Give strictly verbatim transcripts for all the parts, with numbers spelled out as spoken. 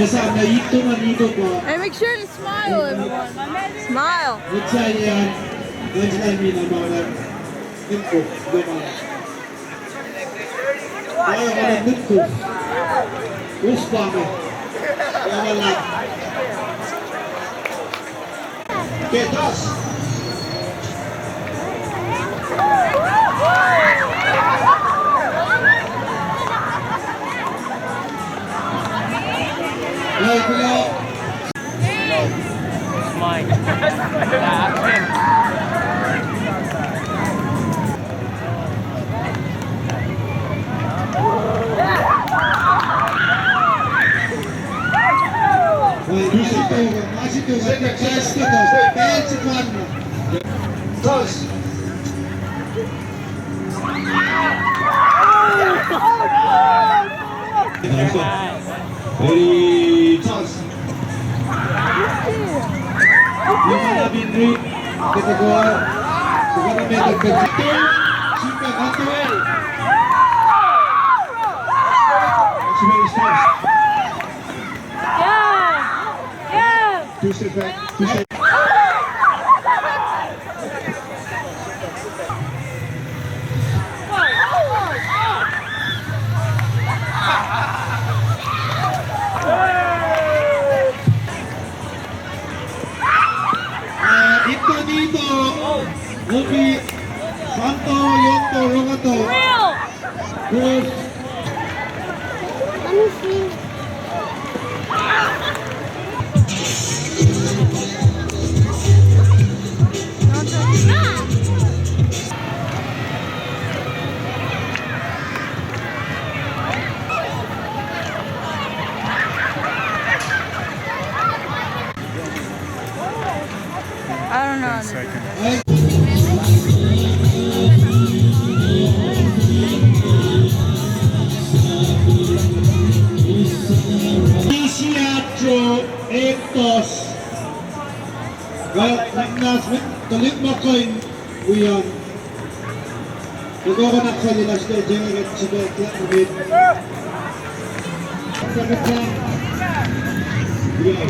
Sa na ito na nito pa. Hey, make sure to smile, everyone. Smile. Let's say, yeah. Let's say, you know, man. Info, come on. Ayo, man, info. Uf, pa, man. Yaman lang. Okay, toss. Hey, kuya. Mine. Toss. Ready, toss. Johan Abinri, get the ball. Johan Abinri, get the ball. Shoot back, Anto. Shoot back, stop. Two step back, two step. Eh, ito nito, Obi, Santo, Yonto, Rogato. Chris. I don't know. Ten seconds. Isiatro Ektos. Well, Ignas, tuhlihk ma kuh in wi an. Kuh kuh na kuh in lasr ke jenge ke srihpac ke mid. Second half. Yeah.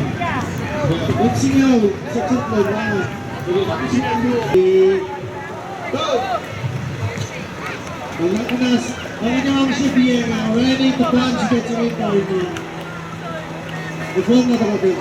Well, let's see how second play now. Let's see how you go. Well, Ignas, Ignas should be, uh, ready to punch, get to it right now. The phone not about it.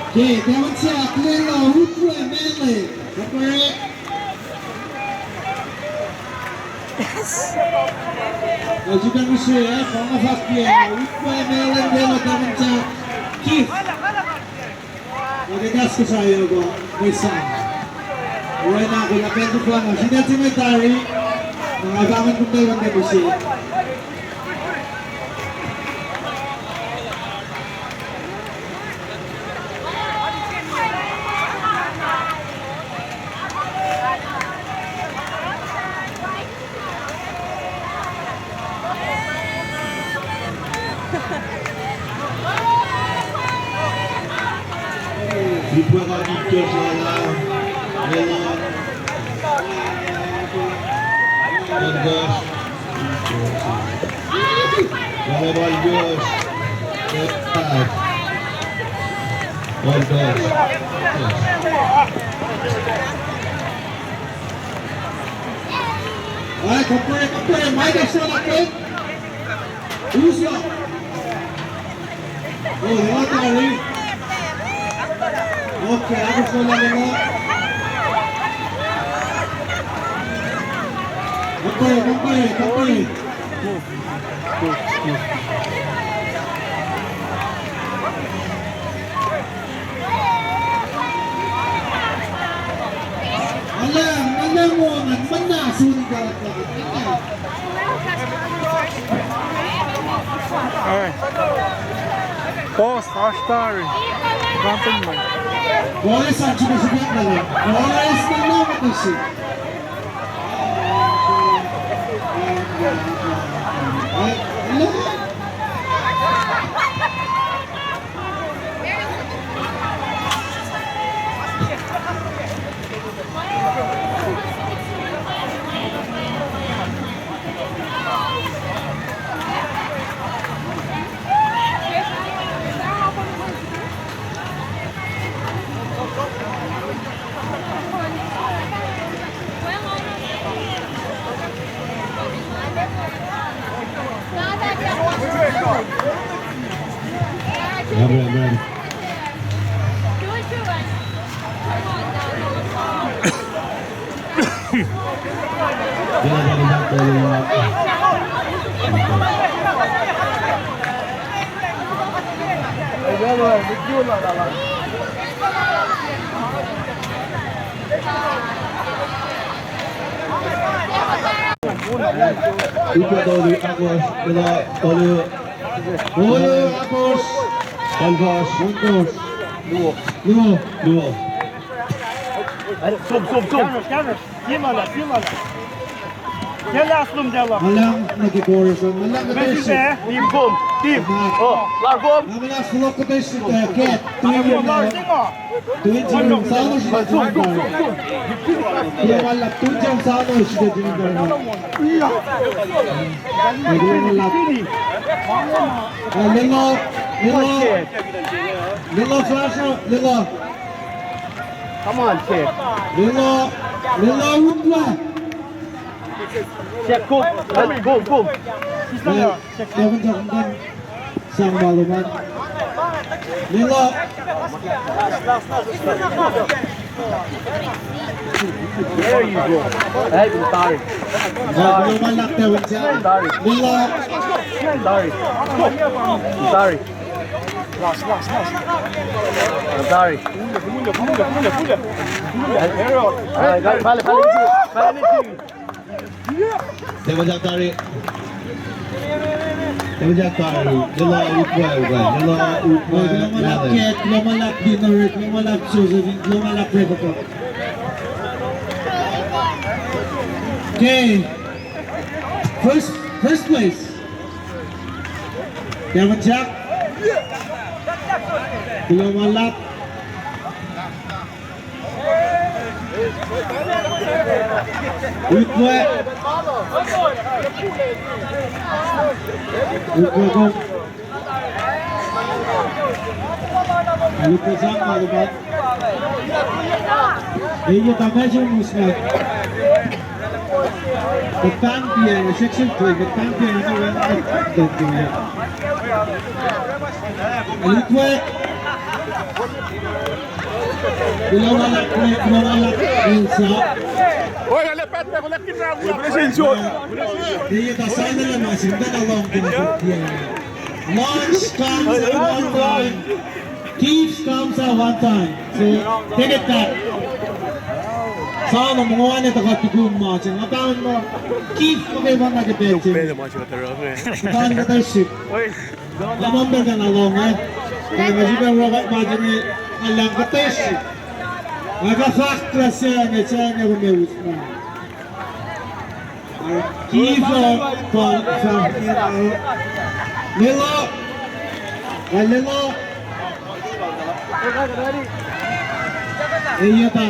Ke, tacmacn se ahkluo, Ukwe Mele. Number eight. Yes. As you can see, eh, from a fast year, Ukwe Mele, Mele, tacmacn se. Keith. Okay, that's the side of, uh, my son. Right now, we are going to plan a, see that in my diary. Uh, I haven't been there on the machine. All right, compare, compare. Mic is still open. Who's up? Oh, you want to leave? Okay, I just want to know. Compare, compare, compare. All right. Boss, oasr tari. Nothing, man. Boris, an srihpac srihpac na. Boris, na na na si. Amen, amen. Upa tolu, Akos, Mela tolu. Olu, Akos. One cross, one cross. Luo, luo. Som, som, som. Silala, silala. Silala, silala. Alang nuh ke chorus, alang nuh ke chorus. Tim, kom, tim. Oh, lar kom. Alang nuh ke chorus, uh, cat. Lar kom, lar kom. Tuin jam sano sida jam sano. Tuin jam sano sida jam sano. Lilo, lilo, lilo, Sasha, lilo. Come on, kid. Lilo, lilo, utwe. Check, go, go, go. Check, go. Sang maluman. Lilo. There you go. Hey, Tari. Tari. Lilo. Tari. Tari. Tari. All right, guys, pale, pale, pale. Temelyak Tari. Temelyak Tari. Lilo utwe, utwe. Lilo utwe. Lilo malak, lilo malak dinner, lilo malak Joseph, lilo malak Rebecca. Okay. First, first place. Temelyak. Lilo malak. Utwe. Utwe kom. Utwe sang maluman. Ei, ye tamasr mus na. Kuhtang pia, section three, kuhtang pia, you know, when I don't do it. Utwe. Kuloh ma luhlahp, kuloh ma luhlahp, Ilsa. Oi, ale pat me, kuloh kina. Revelation shot. They hit a sign and a sign that along to the fifty. Launch comes at one time. Keeps comes at one time. So, take it back. Sana mo one at the Katikum match. And about no. Keep okay, one at the bench. Pele ma siya tara. Tan ka ta ship. Oi. Nga member na nga lohng, eh. Nga sifacna oruh kuht ma se inge, nga lang kuhtwesi. Nga fahk lah se inge, se inge kom usna. Kifa, pa, sa, Lilo. Nga Lilo. Eya ta.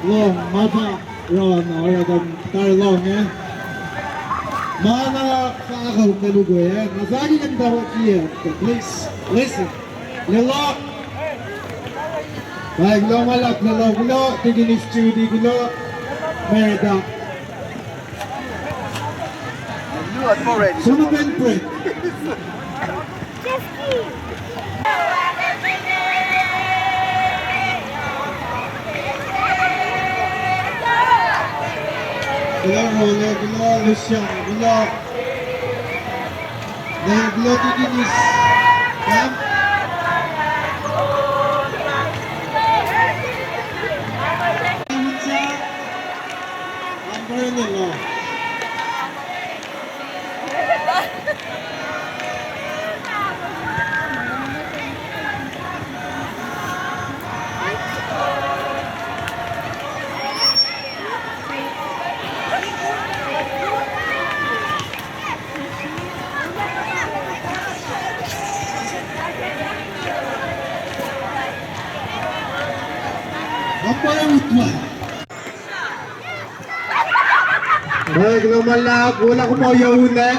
Lohng, ma pa, Ron, oruh kom tari lohng, eh. Ma na fahk uh na luhk, eh. Na fahk in tari, eh. Please, listen. Lilo. Kuloh ma luhlahp, Lilo, kuloh, Tikinis Judy, kuloh, Merida. Sonopen Brent. Kuloh Role, kuloh Luciano, kuloh. Kuloh Tikinis. Kam. Number nine. Pwacye utwe. Pwacye, kuloh ma luhlahp, wolac kom oyac unac.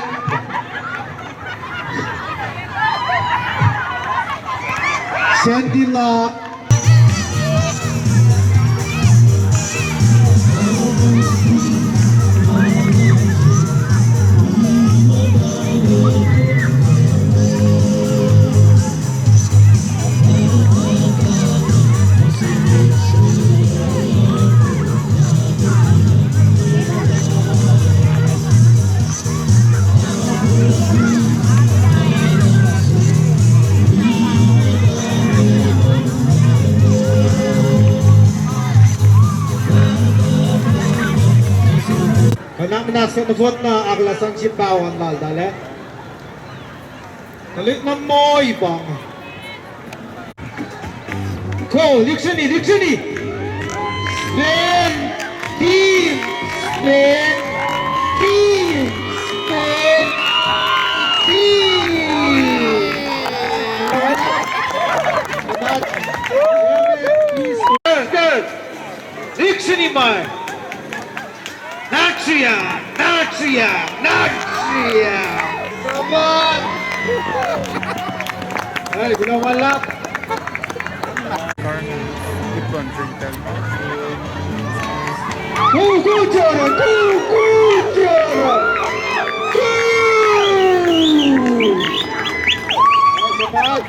Sandy la. Kuh na muhnahs nuh fot na ahkolah sang sip pawan lal tala. Tuhlihk na moul pa inge. Go, lihksreni, lihksreni. Spin, team, spin, team, spin, team. Good, good. Lihksreni ma. Naksria, naksria, naksria. Come on. Hey, kuloh ma luhlahp. Go, go, Jordan! Go, go, Jordan! Go! Come on.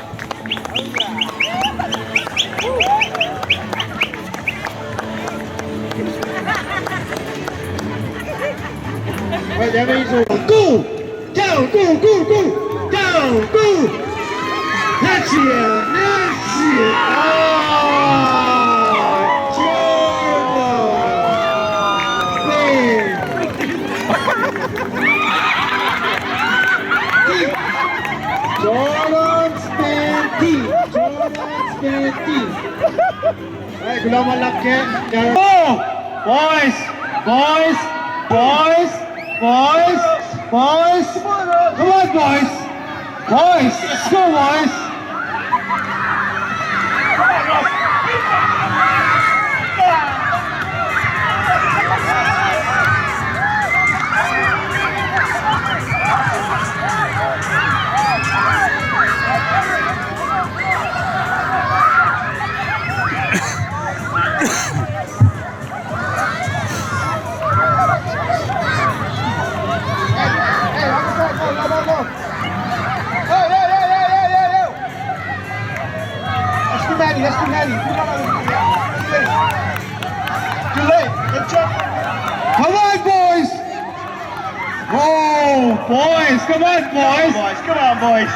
Go! Down, go, go, go! Down, go! Naksria, naksria! Ah! Jordan! Bang! Jordan Spanty! Jordan Spanty! Hey, kuloh ma luhlahp ke. Oh, boys, boys, boys, boys, boys. Come on, boys. Boys, let's go, boys. That's too many, that's too many. Too late. Good job. Come on, boys. Oh, boys. Come on, boys. Boys, come on, boys.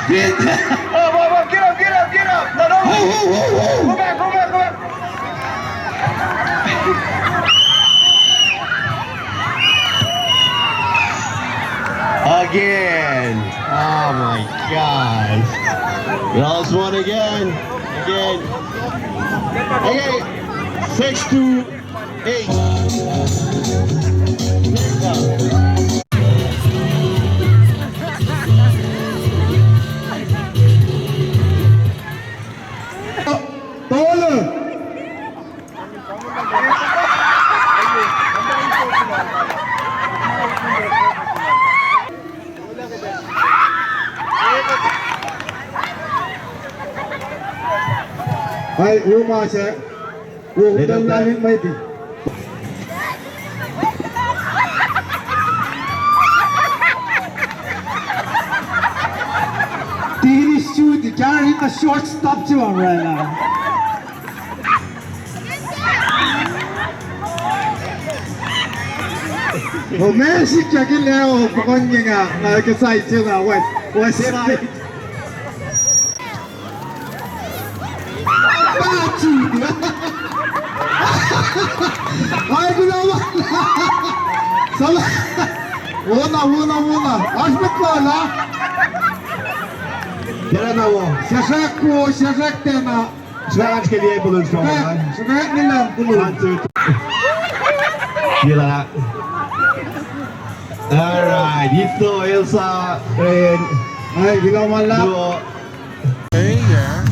Oh, boy, boy, get up, get up, get up. No, no. Ho, ho, ho, ho. Go back, go back, go back. Again. Oh my gosh. Lost one again. Again. Okay. Six to eight. Talan. Ai, uma se. Wo, utan lain mighty. Tini shoot, carry the shortstop to him right now. O, Messi kiyacl ah, o, pokon nga, na ke side se na, west, west side. Ai, kuloh ma. Sala. Wona, wona, wona. Oasr mwet lal ah. Tiacna wo. Sesrak wo, sesrak tiacna. Sesrak ke liye balloon strong. Sesrak nila balloon. One, two, three. Tiacna. All right. Ito, Elsa, Ren. Ai, kuloh ma luhlahp. Duo. Hey, yeah.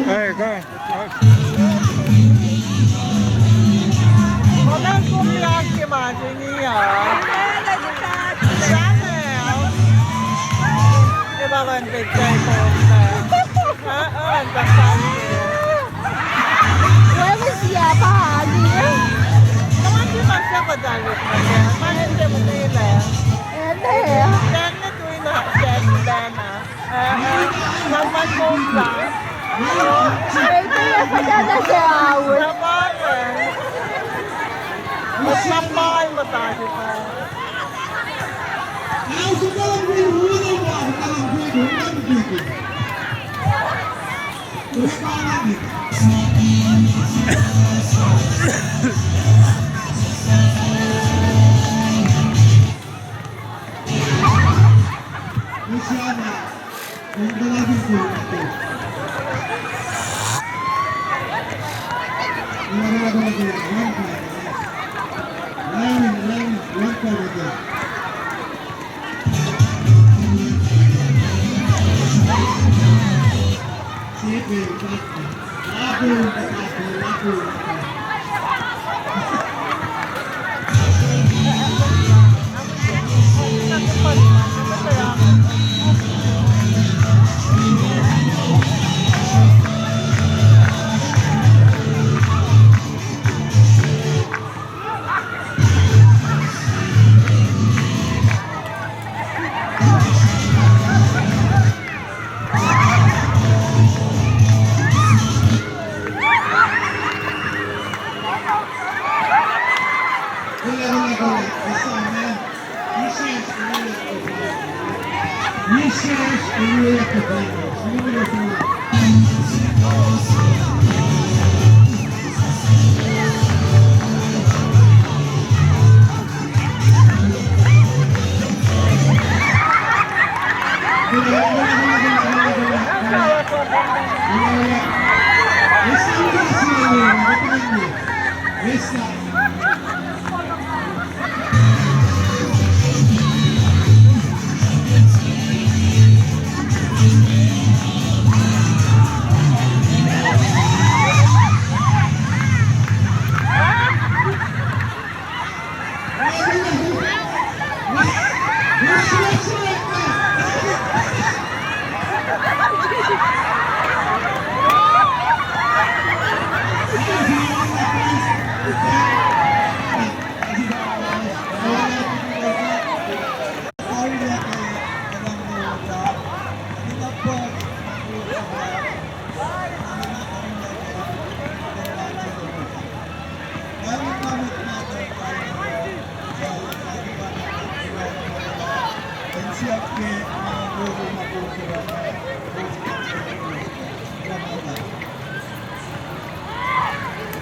Hey, go. Kom an kom liye ke ma se inge uh. Sahngweng. Eba luhn picture kom. Uh, uh, and the fun. Where was the, uh, party? Come on, you must have a dance with me. Come on, you must have a dance. And there. Then the doing the dance, then, uh, Laman kom lah. Ito, ito na se aun. Laman, eh. Laman, matahi pa.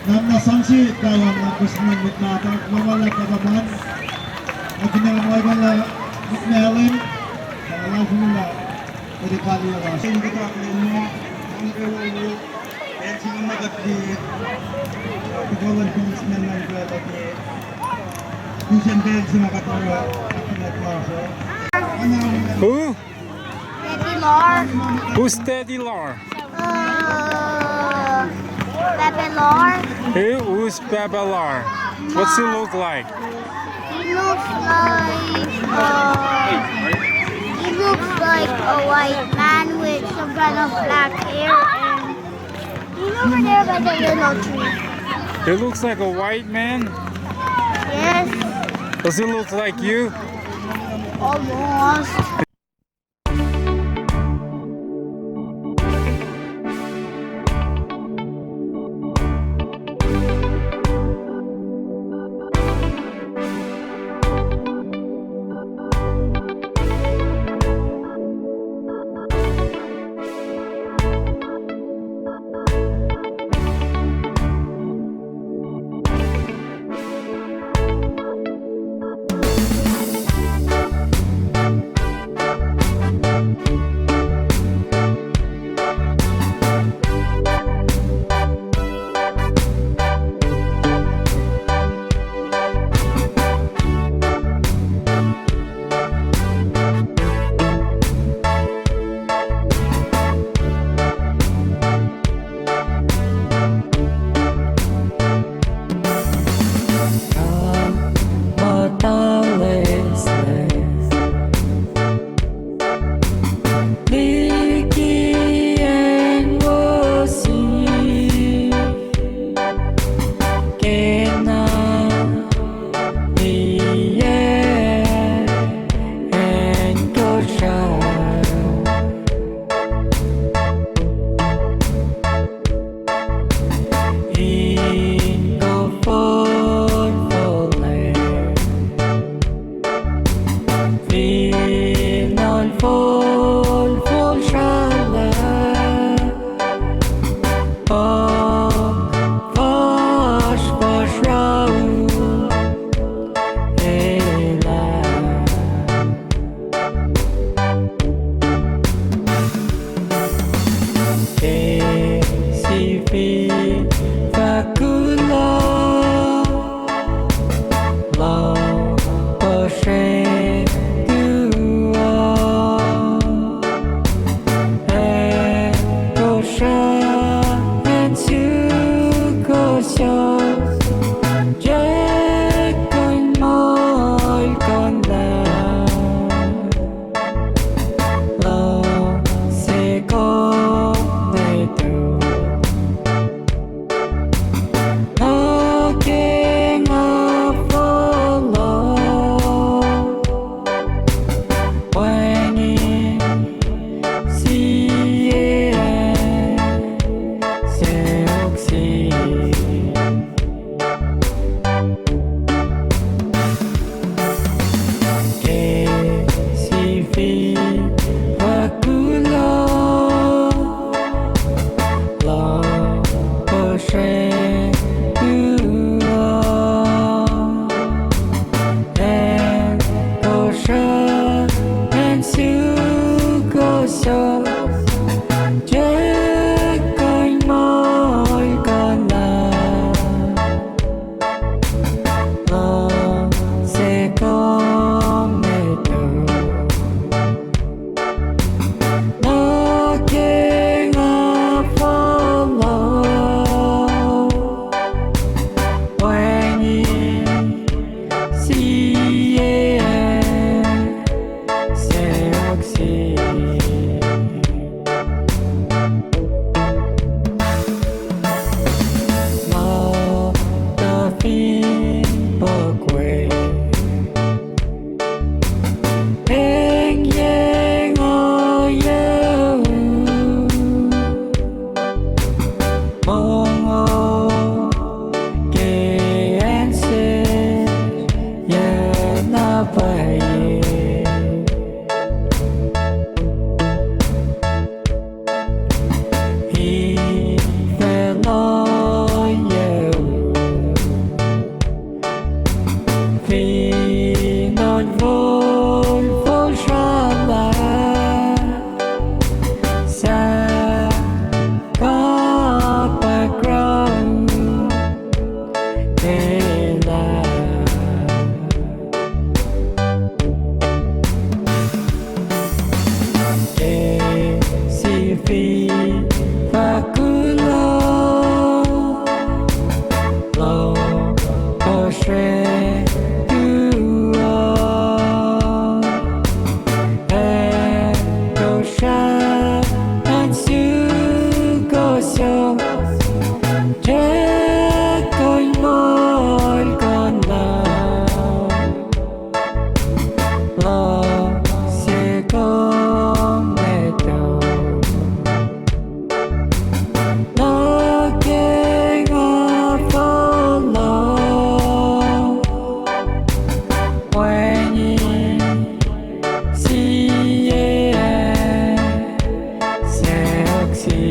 Nga na sang se talan na kosnan met nata, ma ma la kataman. Akinna ma ika la met na len, ala funu la, ede kali ala. Sen kata kene mo, ang ke wo wo, en sinu ma kati, pikolan policeman lang ke lagi. Kusen ben sinu ma kata, akinna klasa. Who? Daddy Lar. Who's Daddy Lar? Uh, Papa Lar. Who? Who's Papa Lar? What's he look like? He looks like, uh, he looks like a white man with some kind of black hair, and he's over there by the willow tree. He looks like a white man? Yes. Does he look like you? Almost. Ke sifil fahk kuloh, lohng puhsrwe tuo, ac kosra acn sukohsohk, Jack kuh in muhlkuhnlah. Lohng se kom etuh, nuh ke nga fohlohk, wacngihn sie acn sacohk se. Ke sifil fahk kuloh, lohng puhsrwe tuo, ac kosra acn sukohsohk, Jack kuh in muhlkuhnlah. Lohng se kom etuh, nuh ke nga fohlohk, wacngihn sie acn sacohk se. Ma tuh fin pukwe, engyeng oyac u, mongo ke acn se yac na pwacye. Ifac oyac u, fin on folfol srala, sahk kapwack rau elah. Ke sifil fahk kuloh, lohng puhsrwe tuo, ac kosra acn sukohsohk, Jack kuh in muhlkuhnlah. Lohng se kom etuh, nuh ke nga fohlohk, wacngihn sie acn sacohk se.